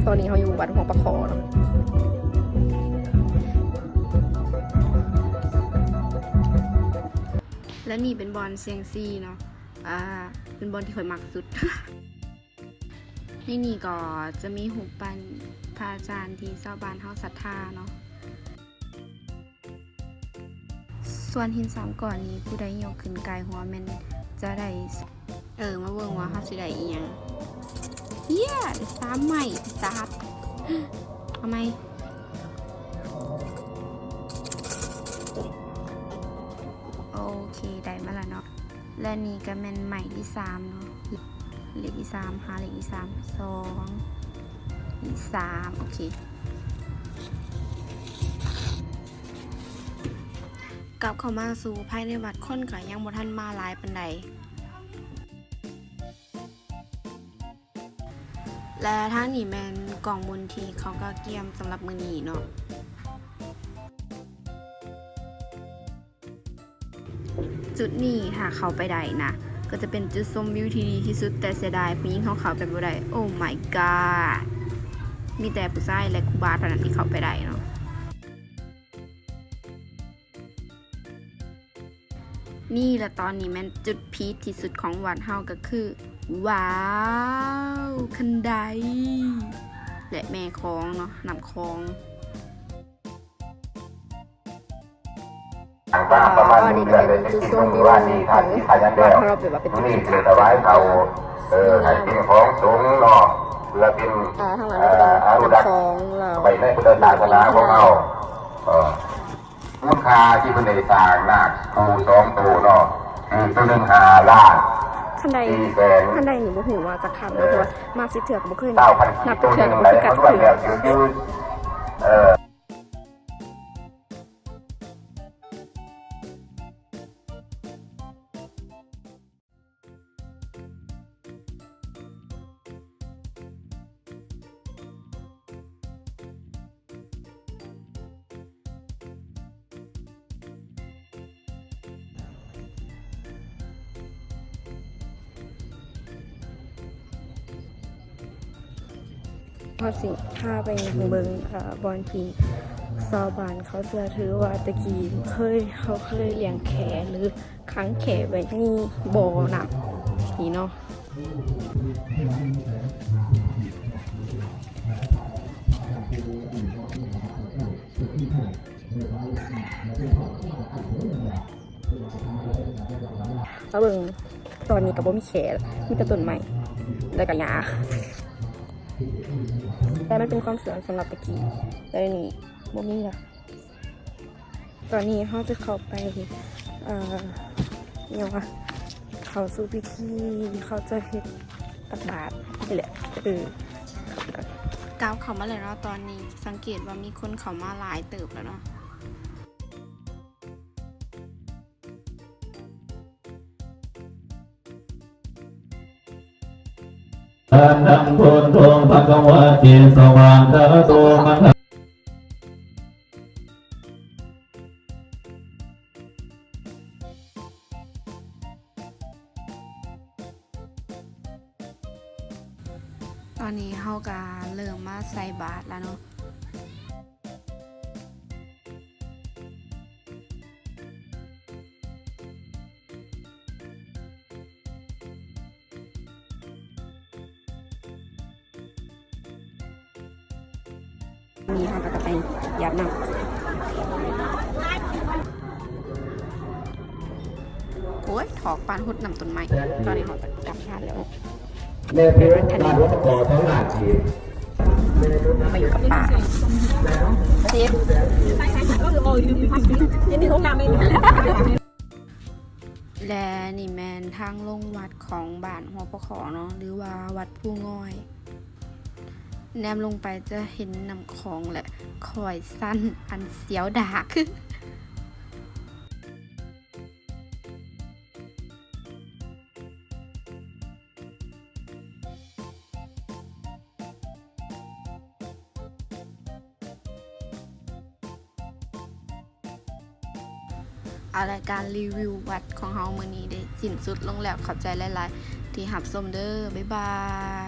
ຕອນນີ້ເຮົາຢູ່ວັດຫົວປາຄໍເນາະ ແລະນີ້ເປັນບ່ອນສ່ຽງຊີເນາະ ອ່າ ເປັນບ່ອນທີ່ຂ້ອຍມັກສຸດ. ໃນນີ້ກໍຈະມີຮູບປັ້ນພະອາຈານທີ່ຊາວບ້ານເຮົາສັດທາເນາະ. ສ່ວນຫີນສາມກ້ອນນີ້ ຜູ້ໃດຍົກຂຶ້ນກາຍຫົວແມ່ນຈະໄດ້ ເອີ ມາເບິ່ງວ່າເຮົາຊິໄດ້ອີ່ຫຍັງ. ເຢ້ ໄດ້ສາມໄມ້ ສາດ ເອົາໃໝ່. ໂອເຄ ໄດ້ມາແລ້ວເນາະ ແລະນີ້ກໍແມ່ນໄມ້ທີສາມເນາະ ເລກທີສາມ ຫາເລກທີສາມ ສອງ ສາມ ໂອເຄ. ກັບເຂົ້າມາສູ່ພາຍໃນວັດ ຄົນກໍຍັງບໍ່ທັນມາຫຼາຍປານໃດ ແລະທາງນີ້ແມ່ນກອງບຸນທີ່ເຂົາກະກຽມສຳລັບມື້ນີ້ເນາະ. ຈຸດນີ້ຖ້າເຂົ້າໄປໄດ້ນະ ກໍຈະເປັນຈຸດຊົມວິວທີ່ດີທີ່ສຸດ, ແຕ່ເສຍດາຍຜູ້ຍິງເຮົາເຂົ້າໄປບໍ່ໄດ້. Oh my god ມີແຕ່ຜູ້ຊາຍ ແລະ ຄູບາເທົ່ານັ້ນທີ່ເຂົ້າໄປໄດ້ເນາະ. ນີ້ລະ ຕອນນີ້ແມ່ນຈຸດພີກທີ່ສຸດຂອງວັດເຮົາ ກໍຄື ວ້າວ ຄັນໄດ ແລະ ແມ່ຂອງເນາະ ນ້ຳຂອງ. ອັນນີ້ກໍເປັນຈຸດຊົມວິວຂອງວັດຂອງເຮົາເນາະ ແບບວ່າເປັນຈຸດຊົມວິວທີ່ງາມ. ເອີ ໃຫ້ເປັນຂອງສົງເນາະ ເພື່ອເປັນ ອ່າ ທາງຫຼັງກໍຈະເປັນນ້ຳຂອງລາວ ໄວ້ໃນພຸດທະສາສະໜາຂອງເຮົາ. ເອີ ມູນຄ່າທີ່ເພິ່ນໄດ້ສ້າງນາກຄູ່ສອງໂຕເນາະ ຄືໂຕໜຶ່ງຫ້າລ້ານ ຄັນໄດ ສີ່ແສນ ຄັນໄດນີ້ບໍ່ຮູ້ວ່າຈັກຄັນເນາະ ເພາະວ່າມາສິບເທື່ອກໍບໍ່ເຄີຍນັບຈັກເທື່ອ ກໍບໍ່ເຄີຍກັດເທື່ອ. ເອີ ເຮົາຊິພາໄປຍ່າງເບິ່ງ ເອີ ບ່ອນທີ່ຊາວບ້ານເຂົາເຊື່ອຖືວ່າແຕ່ກີ້ເຄີຍ ເຂົາເຄີຍລ້ຽງແຂ້ ຫຼື ຂັງແຂ້ໄວ້ໃນບໍ່ນ້ຳນີ້ເນາະ. ມາເບິ່ງ ຕອນນີ້ກໍບໍ່ມີແຂ້ ມີແຕ່ຕົ້ນໄມ້ ແລ້ວກໍຫຍ້າ ແຕ່ມັນເປັນຄວາມເຊື່ອສຳລັບແຕ່ກີ້ ແຕ່ດຽວນີ້ບໍ່ມີແລ້ວ. ຕອນນີ້ເຮົາຈະເຂົ້າໄປ ເອີ ຫຍັງວະ ເຂົ້າສູ່ພິທີ ເຂົາຈະເຮັດຕັກບາດນີ້ແຫຼະ. ເອີ ເຂົ້າໄປກ່ອນ. ກ້າວເຂົ້າມາແລ້ວເນາະ ຕອນນີ້ສັງເກດວ່າມີຄົນເຂົ້າມາຫຼາຍເຕີບແລ້ວເນາະ. ອະຫັງ ພຸດໂທ ພະຄະວາຕິ ສະວາກຂາໂຕ ມະຄະ ຕອນນີ້ເຮົາກະເລີ່ມມາໃສ່ບາດແລ້ວເນາະ. ນີ້ເຮົາກໍຈະໄປຢາດນ້ຳ. ໂອ້ຍ ຖອກປານຫົດນ້ຳຕົ້ນໄມ້. ຕອນນີ້ເຮົາຈະກັບບ້ານແລ້ວ. ມາຢູ່ກັບປ້າ. ແລະນີ້ແມ່ນທາງລົງວັດຂອງບ້ານຫົວປະຂໍເນາະ ຫຼືວ່າວັດພູງອຍ. ແນມລົງໄປຈະເຫັນນ້ຳຂອງ ແລະ ຄ້ອຍຊັນອັນສຽວດາກ. ເອົາລະ ການຣີວິວວັດຂອງເຮົາມື້ນີ້ໄດ້ສິ້ນສຸດລົງແລ້ວ. ຂອບໃຈຫຼາຍໆທີ່ຮັບຊົມເດີ້. ບາຍບາຍ.